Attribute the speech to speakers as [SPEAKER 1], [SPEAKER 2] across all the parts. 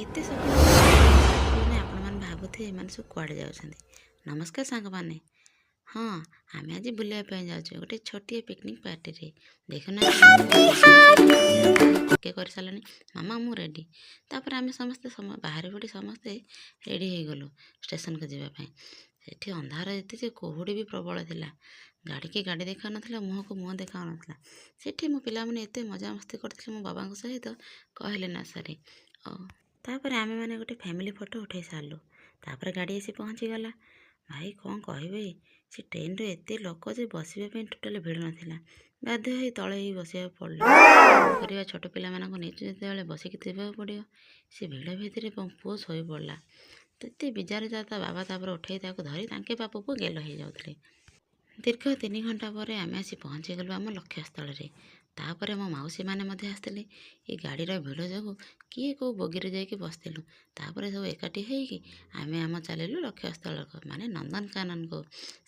[SPEAKER 1] ଏତେ ସକାଳୁ ମାନେ ଆପଣମାନେ ଭାବୁଥିବେ, ଏମାନେ ସବୁ କୁଆଡ଼େ ଯାଉଛନ୍ତି। ନମସ୍କାର ସାଙ୍ଗମାନେ। ହଁ, ଆମେ ଆଜି ବୁଲିବା ପାଇଁ ଯାଉଛୁ ଗୋଟେ ଛୋଟିଆ ପିକନିକ୍ ପାର୍ଟିରେ। ଦେଖୁନାହାନ୍ତି, ଓକେ କରିସାରିଲାଣି। ମାମା, ମୁଁ ରେଡ଼ି। ତାପରେ ଆମେ ସମସ୍ତେ ବାହାରି ପଡ଼ି ସମସ୍ତେ ରେଡ଼ି ହେଇଗଲୁ ଷ୍ଟେସନକୁ ଯିବା ପାଇଁ। ସେଠି ଅନ୍ଧାର ଏତେ ଯେ କୁହୁଡ଼ି ବି ପ୍ରବଳ ଥିଲା। ଗାଡ଼ିକି ଗାଡ଼ି ଦେଖାଉନଥିଲା, ମୁହଁକୁ ମୁହଁ ଦେଖାଉନଥିଲା। ସେଠି ମୋ ପିଲାମାନେ ଏତେ ମଜାମସ୍ତି କରିଥିଲେ ମୋ ବାବାଙ୍କ ସହିତ, କହିଲେ ନା ସରେ। ଆଉ ତାପରେ ଆମେମାନେ ଗୋଟେ ଫ୍ୟାମିଲି ଫଟୋ ଉଠାଇ ସାରିଲୁ। ତାପରେ ଗାଡ଼ି ଆସି ପହଞ୍ଚିଗଲା। ଭାଇ, କ'ଣ କହିବେ, ସେ ଟ୍ରେନରେ ଏତେ ଲୋକ ଯେ ବସିବା ପାଇଁ ଟୋଟାଲି ଭିଡ଼ ନଥିଲା। ବାଧ୍ୟ ହେଇ ତଳେ ହେଇ ବସିବାକୁ ପଡ଼ିଲା। କରିବା, ଛୋଟ ପିଲାମାନଙ୍କୁ ନେଇଛୁ ଯେତେବେଳେ ବସିକି ଥିବାକୁ ପଡ଼ିବ। ସେ ଭିଡ଼ ଭିତରେ ମୋ ପୁଅ ଶୋଇପଡ଼ିଲା। ଏତେ ବିଜାର ଯା ତା ବାବା ତାପରେ ଉଠେଇ ତାକୁ ଧରି ତାଙ୍କେ ବାପ ପୁଅ ଗେଲ ହେଇଯାଉଥିଲେ। ଦୀର୍ଘ 3 ଘଣ୍ଟା ପରେ ଆମେ ଆସି ପହଞ୍ଚିଗଲୁ ଆମ ଲକ୍ଷ୍ୟସ୍ଥଳରେ। ତାପରେ ମୋ ମାଉସୀମାନେ ମଧ୍ୟ ଆସିଥିଲେ। ଏ ଗାଡ଼ିର ଭିଡ଼ ଯୋଗୁଁ କିଏ କେଉଁ ବଗିରେ ଯାଇକି ବସିଥିଲୁ। ତାପରେ ସବୁ ଏକାଠି ହେଇକି ଆମେ ଆମ ଚାଲିଲୁ ଲକ୍ଷ୍ୟସ୍ଥଳକୁ, ମାନେ ନନ୍ଦନକାନନକୁ।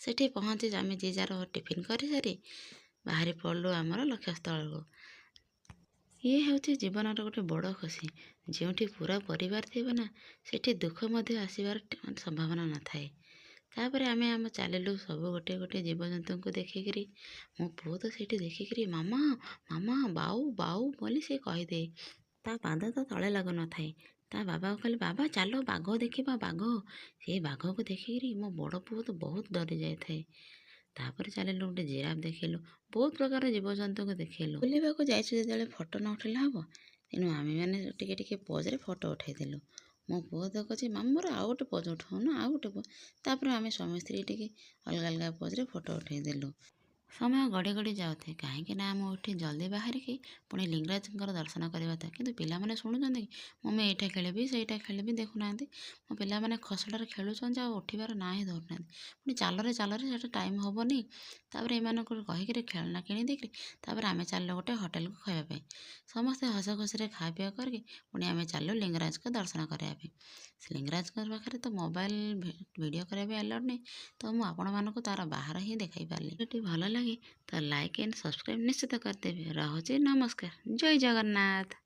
[SPEAKER 1] ସେଠି ପହଞ୍ଚି ଆମେ ଯିଏ ଯାହାର ଟିଫିନ୍ କରିସାରି ବାହାରି ପଡ଼ିଲୁ ଆମର ଲକ୍ଷ୍ୟସ୍ଥଳକୁ। ଇଏ ହେଉଛି ଜୀବନର ଗୋଟେ ବଡ଼ ଖୁସି। ଯେଉଁଠି ପୁରା ପରିବାର ଥିବ ନା, ସେଠି ଦୁଃଖ ମଧ୍ୟ ଆସିବାର ସମ୍ଭାବନା ନଥାଏ। ତାପରେ ଆମେ ଆମ ଚାଲିଲୁ ସବୁ ଗୋଟେ ଗୋଟେ ଜୀବଜନ୍ତୁଙ୍କୁ ଦେଖିକିରି। ମୋ ପୁଅ ତ ସେଇଠି ଦେଖିକିରି "ମାମା, ମାମା, ବାଉ ବାଉ" ବୋଲି ସେ କହିଦିଏ। ତା ପାଦ ତ ତଳେ ଲାଗୁନଥାଏ। ତା ବାବାକୁ କହିଲେ, "ବାବା, ଚାଲ ବାଘ ଦେଖିବା, ବାଘ।" ସେ ବାଘକୁ ଦେଖିକିରି ମୋ ବଡ଼ ପୁଅ ତ ବହୁତ ଡରି ଯାଇଥାଏ। ତାପରେ ଚାଲିଲୁ, ଗୋଟେ ଜିରାଫ ଦେଖିଲୁ, ବହୁତ ପ୍ରକାର ଜୀବଜନ୍ତୁଙ୍କୁ ଦେଖିଲୁ। ବୁଲିବାକୁ ଯାଇଛୁ ଯେତେବେଳେ ଫଟୋ ନ ଉଠେଇଲେ ହେବ? ତେଣୁ ଆମେମାନେ ଟିକେ ଟିକେ ପୋଜରେ ଫଟୋ ଉଠାଇଦେଲୁ। ମୋ ପୁଅ ତ କହୁଛି, "ମାମା, ମୋର ଆଉ ଗୋଟେ ପୋଜ ଉଠାଉନ, ଆଉ ଗୋଟେ ପୋଜ।" ତାପରେ ଆମେ ସ୍ୱାମୀ ସ୍ତ୍ରୀ ଟିକେ ଅଲଗା ଅଲଗା ପୋଜରେ ଫଟୋ ଉଠାଇଦେଲୁ। ସମୟ ଗଡ଼ି ଗଡ଼ି ଯାଉଥାଏ, କାହିଁକି ନା ମୁଁ ଉଠି ଜଲ୍ଦି ବାହାରିକି ପୁଣି ଲିଙ୍ଗରାଜଙ୍କର ଦର୍ଶନ କରିବା ଥାଏ। କିନ୍ତୁ ପିଲାମାନେ ଶୁଣୁଛନ୍ତି କି? "ମମି, ଏଇଟା ଖେଳିବି, ସେଇଟା ଖେଳିବି।" ଦେଖୁନାହାନ୍ତି, ମୋ ପିଲାମାନେ ଖସଡ଼ାରେ ଖେଳୁଛନ୍ତି ଆଉ ଉଠିବାର ନାଁ ହିଁ ଧରୁନାହାନ୍ତି। ପୁଣି ଚାଲରେ ଚାଲରେ, ସେଇଟା ଟାଇମ୍ ହେବନି। ତାପରେ ଏମାନଙ୍କୁ କହିକିରି ଖେଳନା କିଣି ଦେଇକିରି ତାପରେ ଆମେ ଚାଲିଲୁ ଗୋଟେ ହୋଟେଲକୁ ଖାଇବା ପାଇଁ। ସମସ୍ତେ ହସ ଖୁସିରେ ଖାଇବା ପିଇବା କରିକି ପୁଣି ଆମେ ଚାଲିଲୁ ଲିଙ୍ଗରାଜଙ୍କ ଦର୍ଶନ କରିବା ପାଇଁ। ସେ ଲିଙ୍ଗରାଜଙ୍କ ପାଖରେ ତ ମୋବାଇଲ ଭିଡ଼ିଓ କରିବା ପାଇଁ ଆଲାଉଡ଼ ନାହିଁ, ତ ମୁଁ ଆପଣମାନଙ୍କୁ ତା'ର ବାହାର ହିଁ ଦେଖାଇ ପାରିଲି। ଯଦି ଭଲ ଲାଗେ ତ ଲାଇକ୍ ଆଣ୍ଡ ସବସ୍କ୍ରାଇବ୍ ନିଶ୍ଚିତ କରିଦେବେ। ରହୁଛି, ନମସ୍କାର, ଜୟ ଜଗନ୍ନାଥ।